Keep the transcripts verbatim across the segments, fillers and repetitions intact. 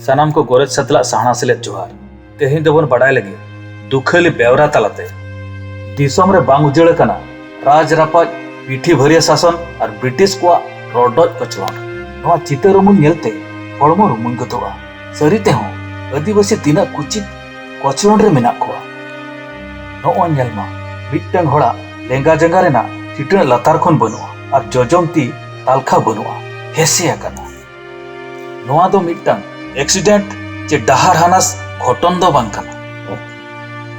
ᱥᱟᱱᱟᱢ ᱠᱚ ᱜᱚᱨᱚᱡᱽ ᱥᱟᱛᱞᱟᱜ ᱥᱟᱦᱱᱟ ᱥᱮᱞᱮᱫ ᱡᱚᱦᱟᱨ᱾ ᱛᱮᱦᱮᱧ ᱫᱚᱵᱚᱱ ᱵᱟᱰᱟᱭ ᱞᱟᱹᱜᱤᱫ ᱫᱩᱠᱷᱟᱹᱞᱤ ᱵᱮᱣᱨᱟ ᱛᱟᱞᱟᱛᱮ ᱫᱤᱥᱚᱢ ᱨᱮ ᱵᱟᱝ ᱩᱡᱟᱹᱲ ᱟᱠᱟᱱᱟ ᱨᱟᱡᱽ ᱨᱟᱯᱟᱡᱽ, ᱯᱤᱴᱷᱤ ᱵᱷᱟᱹᱨᱤᱭᱟᱹ ᱥᱟᱥᱚᱱ ᱟᱨ ᱵᱨᱤᱴᱤᱥ ᱠᱚᱣᱟᱜ ᱨᱚᱰᱚᱡ ᱠᱚᱪᱞᱚᱱ᱾ ᱱᱚᱣᱟ ᱪᱤᱛᱟᱹᱨ ᱩᱢᱩᱞ ᱧᱮᱞᱛᱮ ᱦᱚᱲᱢᱚ ᱨᱩᱢᱩᱧ ᱜᱚᱫᱚᱜᱼᱟ᱾ ᱥᱟᱹᱨᱤ ᱛᱮᱦᱚᱸ ᱟᱹᱫᱤᱵᱟᱹᱥᱤ ᱛᱤᱱᱟᱹᱜ ᱠᱩᱪᱤᱛ ᱠᱚᱪᱞᱚᱱ ᱨᱮ ᱢᱮᱱᱟᱜ ᱠᱚᱣᱟ᱾ ᱱᱚᱜᱼᱚᱭ ᱧᱮᱞ ᱢᱟ, ᱢᱤᱫᱴᱟᱝ ᱦᱚᱲᱟᱜ ᱞᱮᱸᱜᱟ ᱡᱟᱸᱜᱟ ᱨᱮᱱᱟᱜ ᱴᱷᱤᱴᱟᱹᱬ ᱞᱟᱛᱟᱨ ᱠᱷᱚᱱ ᱵᱟᱹᱱᱩᱜᱼᱟ ᱟᱨ ᱡᱚᱡᱚᱢ ᱛᱤ ᱛᱟᱞᱠᱷᱟ ᱵᱟᱹᱱᱩᱜᱼᱟ, ᱦᱮᱸᱥᱮ ᱟᱠᱟᱱᱟ᱾ ᱱᱚᱣᱟ ᱫᱚ ᱢᱤᱫᱴᱟᱝ ᱮᱠᱥᱤᱰᱮᱱᱴ ᱪᱮ ᱰᱟᱦᱟᱨ ᱦᱟᱱᱟᱥ ᱜᱷᱚᱴᱚᱱ ᱫᱚ ᱵᱟᱝ ᱠᱟᱱᱟ᱾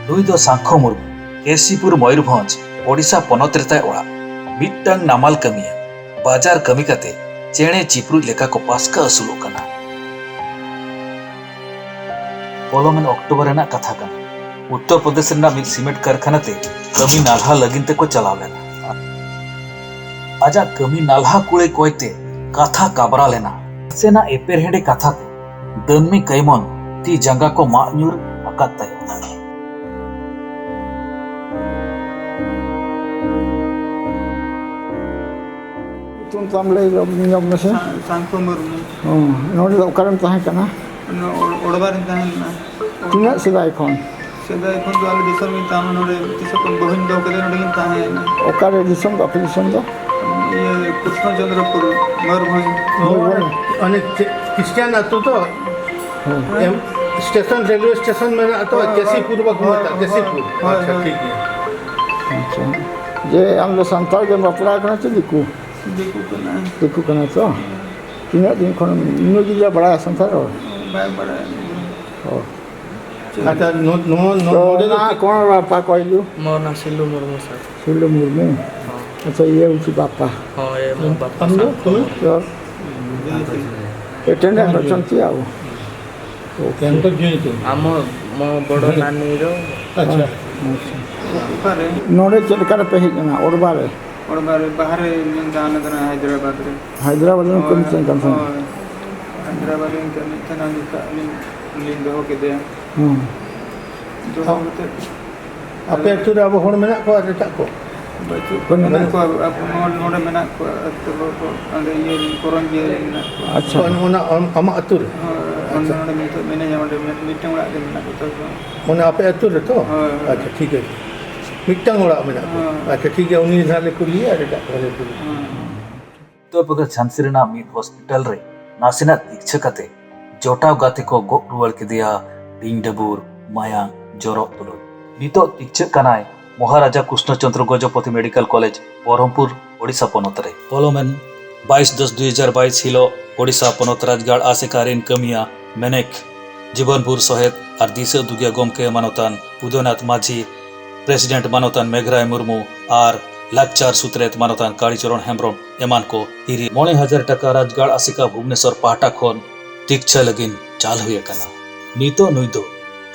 ᱱᱩᱭ ᱫᱚ ᱥᱟᱝᱠᱷᱚ ᱢᱩᱨᱢᱩ, ᱠᱮᱥᱤᱯᱩᱨ, ᱢᱚᱭᱩᱨᱵᱷᱚᱸᱡᱽ, ᱳᱰᱤᱥᱟ ᱯᱚᱱᱚᱛ ᱨᱮᱛᱟᱭ ᱚᱲᱟᱜ᱾ ᱢᱤᱫᱴᱟᱝ ᱱᱟᱢᱟᱞ ᱠᱟᱹᱢᱤᱭᱟᱹ, ᱵᱟᱡᱟᱨ ᱠᱟᱹᱢᱤ ᱠᱟᱛᱮ ᱪᱮᱬᱮ ᱪᱤᱯᱨᱩᱡ ᱞᱮᱠᱟ ᱠᱚ ᱯᱟᱥᱠᱟ ᱟᱹᱥᱩᱞᱚᱜ ᱠᱟᱱᱟ᱾ ᱯᱚᱞᱚᱢᱮᱱ ᱚᱠᱴᱳᱵᱚᱨ ᱨᱮᱱᱟᱜ ᱠᱟᱛᱷᱟ ᱠᱟᱱᱟ᱾ ᱩᱛᱛᱚᱨ ᱯᱨᱚᱫᱮᱥ ᱨᱮᱱᱟᱜ ᱢᱤᱫ ᱥᱤᱢᱮᱱᱴ ᱠᱟᱨᱠᱷᱟᱱᱟ ᱛᱮ ᱠᱟᱹᱢᱤ ᱱᱟᱞᱦᱟ ᱞᱟᱹᱜᱤᱫ ᱛᱮᱠᱚ ᱪᱟᱞᱟᱣ ᱞᱮᱱᱟ᱾ ᱟᱡᱟᱜ ᱠᱟᱹᱢᱤ ᱱᱟᱞᱦᱟ ᱠᱩᱲᱟᱹᱭ ᱠᱚᱭᱛᱮ ᱠᱟᱛᱷᱟ ᱠᱟᱵᱨᱟ ᱞᱮᱱᱟ᱾ ᱱᱟᱥᱮᱱᱟᱜ ᱮᱯᱮᱨᱦᱮᱸᱰᱮ ᱠᱟᱛᱷᱟ ᱛᱮ ᱫᱟᱹᱱᱢᱤ ᱠᱟᱹᱭᱢᱚᱱ ᱛᱤ ᱡᱟᱸᱜᱟ ᱠᱚ ᱢᱟᱜ ᱧᱩᱨ ᱟᱠᱟᱫ ᱛᱟᱭᱟ᱾ ᱧᱩᱛᱩᱢ ᱛᱟᱢ ᱞᱟᱹᱭ ᱧᱚᱜ ᱢᱮᱥᱮ᱾ ᱥᱟ-, ᱥᱟᱝᱠᱷᱚ ᱢᱩᱨᱢᱩ᱾ ᱦᱚᱸ, ᱱᱚᱰᱮ ᱫᱚ ᱚᱠᱟᱨᱮᱢ ᱛᱟᱦᱮᱸ ᱠᱟᱱᱟ? ᱱᱚᱣᱟ ᱚᱲ-, ᱚᱲᱵᱟ ᱨᱤᱧ ᱛᱟᱦᱮᱸ ᱞᱮᱱᱟ᱾ ᱛᱤᱱᱟᱹᱜ ᱥᱮᱫᱟᱭ ᱠᱷᱚᱱ? ᱥᱮᱫᱟᱭ ᱠᱷᱚᱱ ᱫᱚ ᱟᱞᱮ ᱫᱤᱥᱚᱢ ᱜᱤᱧ ᱛᱟᱦᱮᱸ ᱞᱮᱱᱟ, ᱱᱚᱰᱮ ᱛᱤᱥ ᱦᱚᱸ ᱵᱟᱹᱦᱩᱧ ᱫᱚᱦᱚ ᱠᱟᱫᱮᱭᱟ, ᱱᱚᱰᱮ ᱜᱤᱧ ᱛᱟᱦᱮᱸ ᱭᱮᱱᱟ᱾ ᱚᱠᱟᱨᱮ ᱫᱤᱥᱚᱢ ᱫᱚ, ᱟᱯᱮ ᱫᱤᱥᱚᱢ ᱫᱚ? ᱤᱭᱟᱹ, ᱠᱨᱤᱥᱱᱚ ᱪᱚᱱᱫᱨᱚᱯᱩᱨ, ᱢᱚᱭᱩᱨᱵᱷᱚᱸᱡᱽ᱾ ᱚᱱᱮ ᱪᱮᱫ ᱠᱷᱨᱤᱥᱴᱤᱭᱟᱱ ᱟᱹᱛᱩ ᱛᱚ? ᱦᱮᱸ᱾ ᱮᱢ, ᱥᱴᱮᱥᱚᱱ, ᱨᱮᱞᱣᱮ ᱥᱴᱮᱥᱚᱱ ᱢᱮᱱᱟᱜᱼᱟ ᱛᱚ, ᱦᱳᱭ, ᱦᱳᱭ᱾ ᱠᱮᱥᱤᱯᱩᱨ ᱵᱟᱠᱚ ᱦᱳᱭ, ᱢᱮᱛᱟᱜᱼᱟ, ᱦᱳᱭ, ᱠᱮᱥᱤᱯᱩᱨ᱾ ᱦᱳᱭ, ᱟᱪᱪᱷᱟ, ᱦᱳᱭ᱾ ᱴᱷᱤᱠ ᱜᱮᱭᱟ᱾ ᱟᱪᱪᱷᱟ᱾ ᱡᱮ ᱟᱢ ᱫᱚ ᱥᱟᱱᱛᱟᱲ ᱜᱮᱢ ᱵᱟᱯᱞᱟ ᱟᱠᱟᱱᱟ ᱪᱮ ᱫᱤᱠᱩ? ᱫᱤᱠᱩ ᱠᱟᱱᱟᱭ᱾ ᱫᱤᱠᱩ ᱠᱟᱱᱟᱭ ᱛᱚ? ᱦᱮᱸ᱾ ᱛᱤᱱᱟᱹᱜ ᱫᱤᱱ ᱠᱷᱚᱱ ᱩᱱᱤ ᱜᱮ ᱵᱟᱲᱟᱭᱟ ᱥᱟᱱᱛᱟᱲ ᱨᱚᱲ? ᱵᱟᱭ ᱵᱟᱲᱟᱭᱟ ᱩᱱᱤ ᱫᱚ᱾ ᱚ᱾ ᱪᱮᱫ? ᱟᱪᱪᱷᱟ, ᱱᱚ-, ᱱᱚᱣᱟ, ᱱᱚ-, ᱛᱚ ᱱᱚᱰᱮ ᱫᱚ ᱚᱱᱟ ᱪᱮᱫ? ᱠᱚᱬ ᱵᱟᱯᱟ ᱠᱚ ᱟᱭᱞᱩ? ମୋ ନାଁ ସିଲୁ ମୁର୍ମୁ, ସାର୍। ସିଲୁ ମୁର୍ମୁ? ହଁ। ଆଚ୍ଛା, ଇଏ ହେଉଛି ବାପା। ହଁ, ଏ ମୋ ବାପା ଆମ୍ ସାର୍। ତମେ? ତ ଏଟେଣ୍ଡ ଅଛନ୍ତି ଆଉ। ᱮᱢ ᱛᱚ ᱡᱩᱭᱤ ᱛᱚ। ଆମ, ମୋ ବଡ଼ ନାନୀର। ଆଚ୍ଛା। ᱚᱠᱟᱨᱮ? ᱱᱚᱰᱮ ᱪᱮᱫ ᱞᱮᱠᱟ ᱨᱮᱯᱮ ᱦᱮᱡ ᱮᱱᱟ? ᱚᱲᱵᱟ ᱨᱮ? ᱚᱲᱵᱟ ᱨᱮ, ᱵᱟᱦᱨᱮ ᱞᱤᱧ ᱛᱟᱦᱮᱸ ᱠᱟᱱᱟ ᱦᱟᱭᱫᱨᱟᱵᱟᱫᱽ ᱨᱮ᱾ ᱦᱟᱭᱫᱨᱟᱵᱟᱫᱽ ᱨᱮᱢ ᱠᱟᱹᱢᱤ ᱦᱳᱭ, ᱠᱟᱱ ᱛᱟᱦᱮᱸᱫ? ᱦᱳᱭ᱾ ᱦᱟᱭᱫᱨᱟᱵᱟᱫᱽ ᱨᱤᱧ ᱠᱟᱹᱢᱤᱭᱮᱫ ᱛᱟᱦᱮᱱᱟ, ᱩᱱ ᱡᱚᱠᱷᱚᱱ ᱞᱤᱧ, ᱞᱤᱧ ᱫᱚᱦᱚ ᱠᱮᱫᱮᱭᱟ᱾ ᱦᱩᱸ᱾ ᱫᱚᱦᱚ ᱠᱟᱛᱮᱫ ᱟᱯᱮ ᱟᱹᱛᱩ ᱨᱮ ᱟᱵᱚ ᱦᱚᱲ ᱢᱮᱱᱟᱜ ᱠᱚᱣᱟ ᱟᱨ ᱮᱴᱟᱜ ᱠᱚ? ᱵᱟᱹᱪᱩᱜ ᱠᱚᱣᱟ, ᱢᱮᱱᱟᱜ ᱠᱚᱣᱟ᱾ ᱟᱵᱚ ᱱᱚᱰᱮ, ᱱᱚᱰᱮ ᱢᱮᱱᱟᱜ ᱠᱚᱣᱟ ᱟᱹᱛᱩ ᱦᱚᱲ ᱠᱚ, ᱚᱸᱰᱮ ᱤᱭᱟᱹ ᱨᱮ, ᱠᱚᱨᱚᱧᱡᱤᱭᱟᱹ ᱨᱮ ᱢᱮᱱᱟᱜ ᱠᱚᱣᱟ᱾ ᱟᱪᱪᱷᱟ᱾ ᱚᱱᱟ, ᱚᱱᱟ ᱟᱢ-, ᱟᱢᱟᱜ ᱟᱹᱛᱩ ᱨᱮ? ᱦᱳᱭ, ᱚᱸᱰᱮ, ᱟᱪᱪᱷᱟ᱾ ᱚᱸᱰᱮ ᱱᱤᱛᱚᱜ ᱢᱮᱱᱮᱡᱟ, ᱚᱸᱰᱮ ᱢᱤᱫ, ᱢᱤᱫᱴᱟᱝ ᱚᱲᱟᱜ ᱨᱮ ᱢᱮᱱᱟᱜ ᱠᱚ ᱛᱟᱠᱚᱣᱟ᱾ ᱢᱟᱱᱮ ᱟᱯᱮ ᱟᱹᱛᱩ ᱨᱮᱛᱚ? ᱦᱳᱭ, ᱦᱳᱭ᱾ ᱟᱪᱪᱷᱟ, ᱴᱷᱤᱠ ᱟᱪᱷᱮ᱾ ᱢᱤᱫᱴᱟᱝ ᱚᱲᱟᱜ ᱢᱮᱱᱟᱜ ᱠᱚᱣᱟ? ᱦᱳᱭ᱾ ᱟᱪᱪᱷᱟ, ᱴᱷᱤᱠ ᱜᱮᱭᱟ, ᱩᱱᱤ ᱱᱟᱦᱟᱜ ᱞᱮ ᱠᱩᱞᱤᱭᱮᱭᱟ ᱟᱨ ᱮᱴᱟᱜ ᱠᱚ ᱞᱮ ᱠᱩᱞᱤᱭᱮᱭᱟ᱾ ᱦᱳᱭ᱾ ᱩᱛᱛᱚᱨ ᱯᱨᱚᱫᱮᱥ ᱡᱷᱟᱱᱥᱤ ᱨᱮᱱᱟᱜ ᱢᱤᱫ ᱦᱚᱥᱯᱤᱴᱟᱞ ᱨᱮ ᱱᱟᱥᱮᱱᱟᱜ ᱛᱤᱠᱪᱷᱟᱹ ᱠᱟᱛᱮ ᱡᱚᱴᱟᱣ ᱜᱟᱛᱮ ᱠᱚ ᱜᱚᱜ ᱨᱩᱣᱟᱹᱲ ᱠᱮᱫᱮᱭᱟ ᱰᱤᱧ ᱰᱟᱹᱵᱩᱨ ᱢᱟᱭᱟᱝ ᱡᱚᱨᱚᱜ ᱛᱩᱞᱩᱡ᱾ ᱱᱤᱛᱚᱜ ᱛᱤᱠᱪᱷᱟᱹᱜ ᱠᱟᱱᱟᱭ ᱢᱚᱦᱟᱨᱟᱡᱟ ᱠᱨᱩᱥᱱᱚ ᱪᱚᱸᱫᱽᱨᱚ ᱜᱚᱡᱚᱯᱚᱛᱤ ᱢᱮᱰᱤᱠᱟᱞ ᱠᱚᱞᱮᱡᱽ, ᱵᱚᱦᱨᱚᱢᱯᱩᱨ, ᱳᱰᱤᱥᱟ ᱯᱚᱱᱚᱛ ᱨᱮ᱾ ᱯᱚᱞᱚᱢᱮᱱ ᱵᱟᱭᱤᱥ ᱫᱚᱥ ᱫᱩᱭ ᱦᱟᱡᱟᱨ ᱵᱟᱭᱤᱥ ᱦᱤᱞᱳᱜ ᱳᱰᱤᱥᱟ ᱯᱚᱱᱚᱛ ᱨᱟᱡᱽᱜᱟᱲ ᱟᱥᱮᱠᱟ ᱨᱤᱱ ᱠᱟᱹᱢᱤᱭᱟ ᱢᱮᱱᱮᱠ ᱡᱤᱵᱚᱱ ᱵᱷᱳᱨ ᱥᱚᱦᱮᱫ ᱟᱨ ᱫᱤᱥᱟᱹ ᱩᱫᱩᱜᱤᱭᱟᱹ ᱜᱚᱢᱠᱮ ᱢᱟᱱᱚᱛᱟᱱ ᱩᱫᱚᱭᱱᱟᱛᱷ ᱢᱟᱹᱡᱷᱤ, ᱯᱨᱮᱥᱤᱰᱮᱱᱴ ᱢᱟᱱᱚᱛᱟᱱ ᱢᱮᱜᱷᱨᱟᱭ ᱢᱩᱨᱢᱩ ᱟᱨ ᱞᱟᱠᱪᱟᱨ ᱥᱩᱛᱨᱮᱛ ᱢᱟᱱᱚᱛᱟᱱ ᱠᱟᱲᱤᱪᱚᱨᱚᱬ ᱦᱮᱢᱵᱨᱚᱢ ᱮᱢᱟᱱ ᱠᱚ ᱦᱤᱨᱤ ᱢᱚᱬᱮ ᱦᱟᱡᱟᱨ ᱴᱟᱠᱟ ᱨᱟᱡᱽᱜᱟᱲ ᱟᱥᱮᱠᱟ ᱵᱷᱩᱵᱽᱱᱮᱥᱚᱨ ᱯᱟᱦᱴᱟ ᱠᱷᱚᱱ ᱛᱤᱠᱪᱷᱟᱹ ᱞᱟᱹᱜᱤᱫ ᱪᱟᱞ ᱦᱩᱭ ᱟᱠᱟᱱᱟ᱾ ᱱᱤᱛᱚᱜ ᱱᱩᱭ ᱫᱚ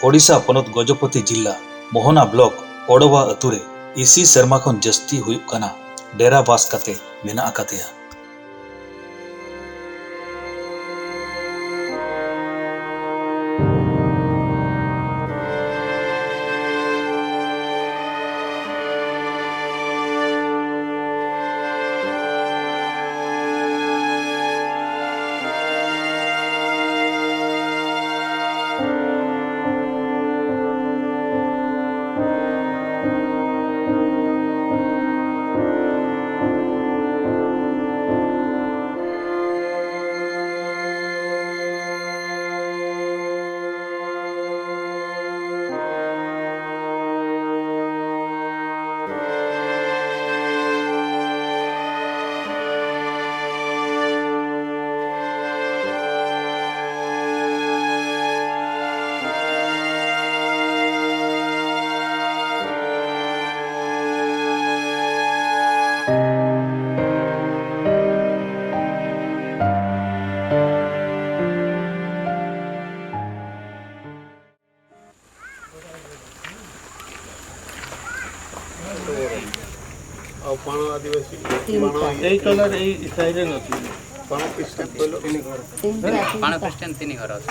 ᱳᱰᱤᱥᱟ ᱯᱚᱱᱚᱛ ᱜᱚᱡᱚᱯᱚᱛᱤ ᱡᱤᱞᱟ ᱢᱚᱦᱚᱱᱟ ᱵᱞᱚᱠ ᱚᱰᱚᱣᱟ ᱟᱹᱛᱩ ᱨᱮ ᱤᱥᱤ ᱥᱮᱨᱢᱟ ᱠᱷᱚᱱ ᱡᱟᱹᱥᱛᱤ ᱦᱩᱭᱩᱜ ᱠᱟᱱᱟ ᱰᱮᱨᱟ ᱵᱟᱥ ᱠᱟᱛᱮ ᱢᱮᱱᱟᱜ ᱟᱠᱟᱫᱮᱭᱟ᱾ ଆଉ ପାଣ ଆଦିବାସୀ, ପାଣ ଏଇ କଲର, ଏଇ ସାଇଡରେ ନଥିବ। ପାଣ ଖ୍ରୀଷ୍ଟିଆନ କହିଲ? ତିନି ଘର। ପାଣ ଖ୍ରୀଷ୍ଟିଆନ ତିନି ଘର ଅଛି।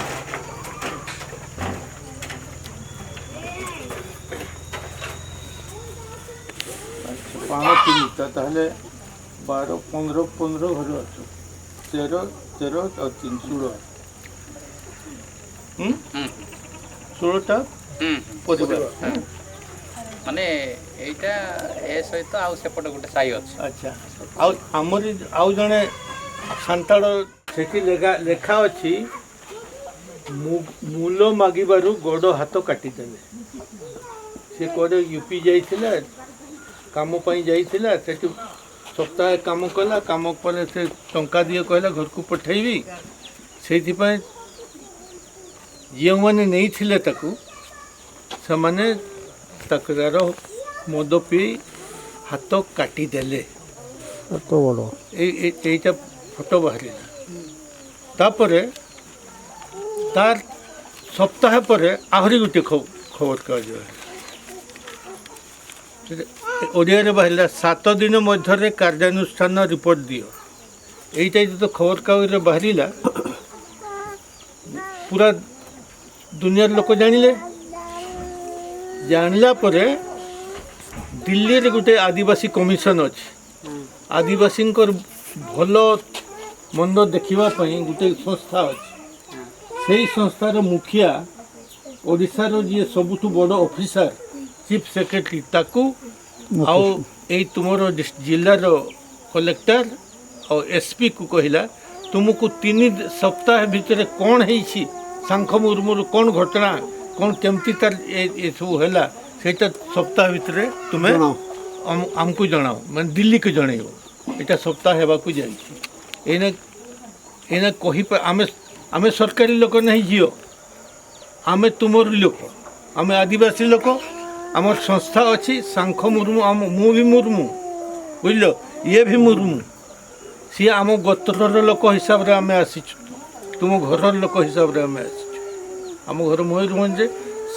ପାଣ ତିନିଟା, ତାହେଲେ ବାର, ପନ୍ଦର, ପନ୍ଦର ଘର ଅଛି। ତେର, ତେର ଆଉ ତିନି, ଷୋହଳ। ହୁଁ? ହୁଁ। ଷୋହଳଟା ହୁଁ, ହୁଁ। ପରିବାର। ହୁଁ। ମାନେ ଏଇଟା ଏ ସହିତ ଆଉ ସେପଟେ ଗୋଟେ ସାହି ଅଛି। ଆଚ୍ଛା। ଆଉ ଆମରି ଆଉ ଜଣେ ସାନ୍ତାଳ ସେଠି ଲେଖା ଲେଖା ଅଛି, "ମୁ- ମୂଲ ମାଗିବାରୁ ଗୋଡ଼ ହାତ କାଟିଦେଲେ।" ସେ କୁଆଡ଼େ ୟୁପି ଯାଇଥିଲା, କାମ ପାଇଁ ଯାଇଥିଲା, ସେଠି ସପ୍ତାହେ କାମ କଲା, କାମ ପରେ ସେ ଟଙ୍କା ଦିଏ କହିଲା, "ଘରକୁ ପଠେଇବି।" ସେଇଥିପାଇଁ ଯେଉଁମାନେ ନେଇଥିଲେ ତାକୁ, ସେମାନେ ତାକୁ ତାର ମଦ ପିଇ ହାତ କାଟିଦେଲେ। ଏତେ ବଡ଼। ଏଇ ଏଇ- ଏଇଟା ଫଟୋ ବାହାରିଲା। ତାପରେ ତାର ସପ୍ତାହ ପରେ ଆହୁରି ଗୋଟେ ଖବ- ଖବରକାଗଜ ବାହାରିଲା। ସେଟା ଓଡ଼ିଆରେ ବାହାରିଲା, "ସାତ ଦିନ ମଧ୍ୟରେ କାର୍ଯ୍ୟାନୁଷ୍ଠାନ ରିପୋର୍ଟ ଦିଅ।" ଏଇଟା ଯେତେବେଳେ ଖବରକାଗଜରେ ବାହାରିଲା, ପୁରା ଦୁନିଆର ଲୋକ ଜାଣିଲେ। ଜାଣିଲା ପରେ ଦିଲ୍ଲୀରେ ଗୋଟେ ଆଦିବାସୀ କମିଶନ ଅଛି। ଆଦିବାସୀଙ୍କର ଭଲ ମନ୍ଦ ଦେଖିବା ପାଇଁ ଗୋଟେ ସଂସ୍ଥା ଅଛି। ସେଇ ସଂସ୍ଥାର ମୁଖିଆ, ଓଡ଼ିଶାର ଯିଏ ସବୁଠୁ ବଡ଼ ଅଫିସର, ଚିଫ୍ ସେକ୍ରେଟାରୀ, ତାକୁ ଆଉ ଏଇ ତୁମର ଡିସ୍- ଜିଲ୍ଲାର କଲେକ୍ଟର ଆଉ ଏସ୍ପିକୁ କହିଲା, "ତୁମକୁ ତିନି ଦ- ସପ୍ତାହ ଭିତରେ କ'ଣ ହେଇଛି, ଶଙ୍ଖ ମୁର୍ମୁର କ'ଣ ଘଟଣା, କ'ଣ କେମିତି ତାର ଏ- ଏସବୁ ହେଲା, ସେଇଟା ସପ୍ତାହ ଭିତରେ ତୁମେ ଜଣାଅ। ଆମ- ଆମକୁ ଜଣାଅ, ମାନେ ଦିଲ୍ଲୀକୁ ଜଣେଇବ।" ଏଇଟା ସପ୍ତାହ ହେବାକୁ ଯାଇଛି। ଏଇନା ଏଇନା କହିପା- ଆମେ ଆମେ ସରକାରୀ ଲୋକ ନାହିଁ ଝିଅ, ଆମେ ତୁମର ଲୋକ, ଆମେ ଆଦିବାସୀ ଲୋକ। ଆମର ସଂସ୍ଥା ଅଛି, ଶଙ୍ଖ ମୁର୍ମୁ, ଆମ- ମୁଁ ବି ମୁର୍ମୁ, ବୁଝିଲ, ଇଏ ବି ମୁର୍ମୁ। ସିଏ ଆମ ଗୋତ୍ରର ଲୋକ ହିସାବରେ ଆମେ ଆସିଛୁ, ତୁମ ଘରର ଲୋକ ହିସାବରେ ଆମେ ଆସିଛୁ। ଆମ ଘର ମୟୂରଭଞ୍ଜରେ,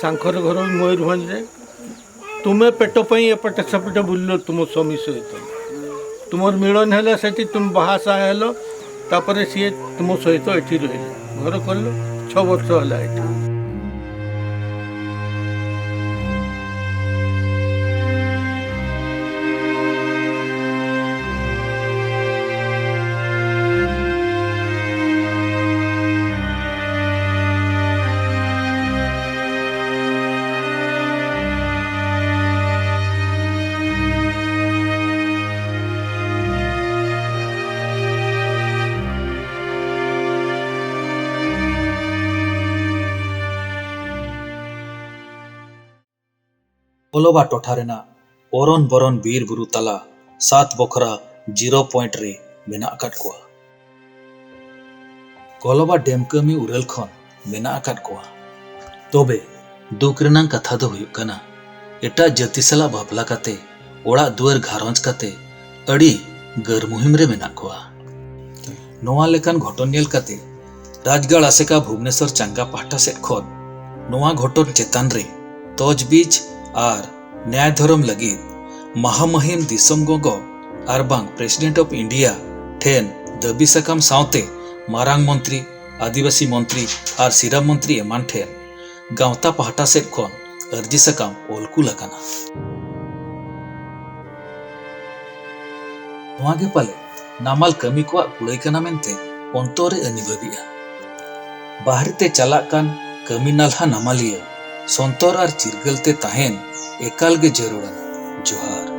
ଶଙ୍ଖର ଘର ବି ମୟୂରଭଞ୍ଜରେ। ତୁମେ ପେଟ ପାଇଁ ଏପଟେ ସେପଟେ ବୁଲିଲ ତୁମ ସ୍ୱାମୀ ସହିତ, ତୁମର ମିଳନ ହେଲା ସେଠି, ତୁମେ ବାହା ସାହା ହେଲ, ତାପରେ ସିଏ ତୁମ ସହିତ ଏଠି ରହିଲେ, ଘର କଲେ, ଛଅ ବର୍ଷ ହେଲା ଏଠି। ᱠᱚᱞᱚᱵᱟ ᱴᱚᱴᱷᱟ ᱨᱮᱱᱟᱜ ᱚᱨᱚᱱ ᱵᱚᱨᱚᱱ ᱵᱤᱨ ᱵᱩᱨᱩ ᱛᱟᱞᱟ ᱥᱟᱛ ᱵᱚᱠᱷᱨᱟ ᱡᱤᱨᱳ ᱯᱚᱭᱮᱱᱴ ᱨᱮ ᱢᱮᱱᱟᱜ ᱟᱠᱟᱫ ᱠᱚᱣᱟ᱾ ᱠᱚᱞᱚᱵᱟ ᱰᱮᱢ ᱠᱟᱹᱢᱤ ᱩᱨᱟᱹᱞ ᱠᱷᱚᱱ ᱢᱮᱱᱟᱜ ᱟᱠᱟᱫ ᱠᱚᱣᱟ᱾ ᱛᱚᱵᱮ ᱫᱩᱠ ᱨᱮᱱᱟᱜ ᱠᱟᱛᱷᱟ ᱫᱚ ᱦᱩᱭᱩᱜ ᱠᱟᱱᱟ, ᱮᱴᱟᱜ ᱡᱟᱹᱛᱤ ᱥᱟᱞᱟᱜ ᱵᱟᱯᱞᱟ ᱠᱟᱛᱮ ᱚᱲᱟᱜ ᱫᱩᱣᱟᱹᱨ ᱜᱷᱟᱨᱚᱸᱡᱽ ᱠᱟᱛᱮ ᱟᱹᱰᱤ ᱜᱟᱹᱨ ᱢᱩᱦᱤᱢ ᱨᱮ ᱢᱮᱱᱟᱜ ᱠᱚᱣᱟ᱾ ᱱᱚᱣᱟ ᱞᱮᱠᱟᱱ ᱜᱷᱚᱴᱚᱱ ᱧᱮᱞ ᱠᱟᱛᱮ ᱨᱟᱡᱽᱜᱟᱲ ᱟᱥᱮᱠᱟ ᱵᱷᱩᱵᱽᱱᱮᱥᱚᱨ ᱪᱟᱸᱜᱟ ᱯᱟᱦᱴᱟ ᱥᱮᱫ ᱠᱷᱚᱱ ᱱᱚᱣᱟ ᱜᱷᱚᱴᱚᱱ ᱪᱮᱛᱟᱱ ᱨᱮ ᱛᱚᱡᱽᱵᱤᱡᱽ ᱟᱨ ᱱᱮᱭᱟᱭ ᱫᱷᱚᱨᱚᱢ ᱞᱟᱹᱜᱤᱫ ᱢᱟᱦᱟᱢᱟᱹᱦᱤᱢ ᱫᱤᱥᱚᱢ ᱜᱚᱜᱚ ᱟᱨ ᱵᱟᱝ President of India ᱴᱷᱮᱱ ᱫᱟᱹᱵᱤ ᱥᱟᱠᱟᱢ ᱥᱟᱶᱛᱮ ᱢᱟᱨᱟᱝ ᱢᱚᱱᱛᱨᱤ, ᱟᱹᱫᱤᱵᱟᱹᱥᱤ ᱢᱚᱱᱛᱨᱤ ᱟᱨ ᱥᱤᱨᱟᱹ ᱢᱚᱱᱛᱨᱤ ᱮᱢᱟᱱ ᱴᱷᱮᱱ ᱜᱟᱶᱛᱟ ᱯᱟᱦᱴᱟ ᱥᱮᱫ ᱠᱷᱚᱱ ᱟᱹᱨᱡᱤ ᱥᱟᱠᱟᱢ ᱚᱞ ᱠᱩᱞ ᱟᱠᱟᱱᱟ᱾ ᱱᱚᱣᱟ ᱜᱮ ᱯᱟᱞᱮ ᱱᱟᱢᱟᱞ ᱠᱟᱹᱢᱤ ᱠᱚᱣᱟᱜ ᱠᱩᱲᱟᱹᱭ ᱠᱟᱱᱟ ᱢᱮᱱᱛᱮ ᱚᱱᱛᱚᱨ ᱨᱮ ᱟᱹᱱᱤ ᱵᱷᱟᱹᱵᱤᱜᱼᱟ᱾ ᱵᱟᱦᱨᱮ ᱛᱮ ᱪᱟᱞᱟᱜ ᱠᱟᱱ ᱠᱟᱹᱢᱤ ᱱᱟᱞᱦᱟ ᱱᱟᱢᱟᱞᱤᱭᱟᱹ ᱥᱚᱱᱛᱚᱨ ᱟᱨ ᱪᱤᱨᱜᱟᱹᱞ ᱛᱮ ᱛᱟᱦᱮᱱ ᱮᱠᱟᱞ ᱜᱮ ᱡᱟᱹᱨᱩᱲᱟ᱾ ᱡᱚᱦᱟᱨ᱾